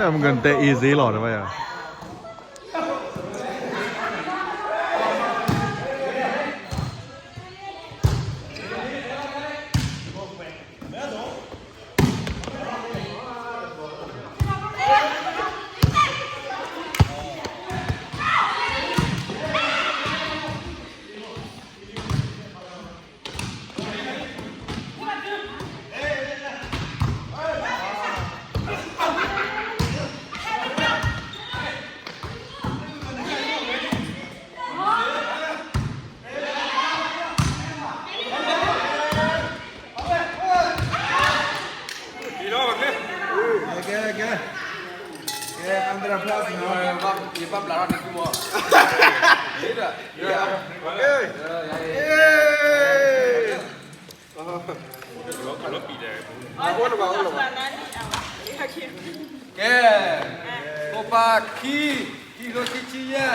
I'm gonna take easy လီၤ တဘၣ်ယၤ ကဲ ကဲ ကဲ အန္တရာယ်ဖျါစ့ၢ်ကီး ယဘၣ်ဘျးထီၣ်န့ၣ်သုမီၤ ကဲ ကဲ အိၣ်လၢၤဘၣ် အိၣ်လၢၤဘၣ် ကဲ ကိးပၤခံ ခံကထိခံဆံယဲၢ်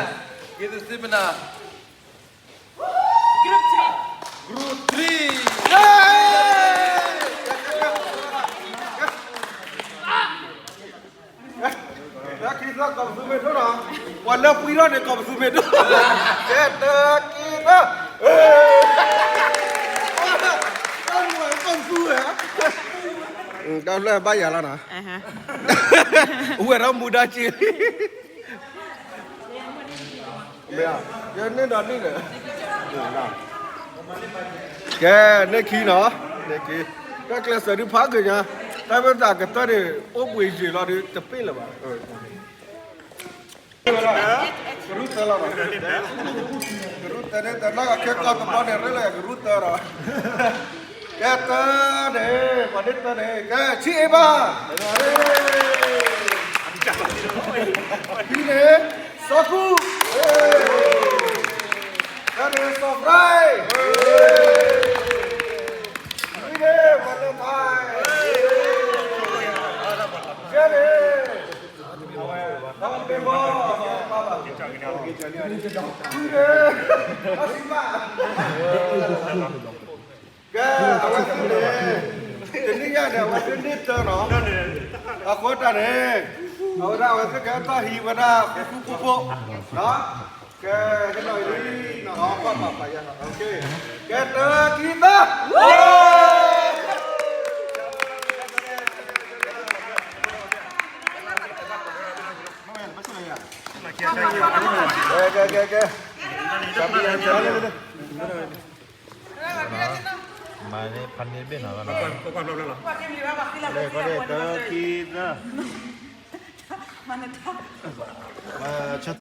က့ၤသုစ့ပနၢ် Group three. Group three. တၢ်ခံသီကီၢ်ပသူမ့ၢ်ဒိၣ်နီၤ, ပှၤလၢပှံထီၣ်န့ၣ် ကီၢ်ပသူမ့ၢ်ဒိၣ်, ကဲတၢ်ခံသီ, တၢ်လၢဘၣ်ယၤလီၤနီၤ, ဝဲၢ်ထီၣ်မူဒါက့ၤ မ့ၢ်ဧါ, ယန့ၢ်ဒီးန့ၢ်ဒီး, ကဲ န့ၢ်ခံနီၤ, န့ၢ်ခံ, တၢ်ကျဲးစၢးဒုးဖးက့ၤညါ, တၢ်မ့ၢ်သးကတၢၢ်န့ၣ် အိၣ်ဘှံးယံာ်လီၤဒုး တပ့ၢ်လၢၤဘၣ်, ကရူၢ်သၢလီၤနီၤ, ကရူၢ်သၢန့ၣ် တနီၢ်အခဲကီၢ်တဘီန့ၣ် ရ့လီၤကရူၢ်သၢဒီး ကဲတၢ်န့ၣ်, ပှၤန့ၢ်တၢ်န့ၣ်, ကဲ ဆံးအ့ဘၣ်, ခံန့ၣ်, စီၤကူ, တၢ်န့ၣ် စီၤပြဲ, လွံၢ်န့ၣ် ပှၤလၢဖး, ယဲၢ်န့ၣ်, အဝဲ, ဒီးပ့ၤဘီ, ဃုန့ၣ်, အစံမး ကဲ, အဝဲသ့ၣ်န့ၣ်, တနံၣ်ညါန့ၣ် အဝဲသ့ၣ်န့ၢ်တၢ်နီၤ, အဃိတၢ်န့ၣ်, အဝဲဒၣ်အဝဲသ့ၣ်ကဲတၢ်ဟံးဝဲဒၣ်ဃူဃူဖိးဖိး, ကဲ, ဟ့ၣ်လီၤအံၤလံ, ကဲတၢ်ခံသီ, ကဲ, ကဲ, ကဲ, ကဲ, မၤန့ၢ်ဖးန့ၢ်ဘ့ၣ်နီၤ, တၢ်ခံသီ, ဆၢ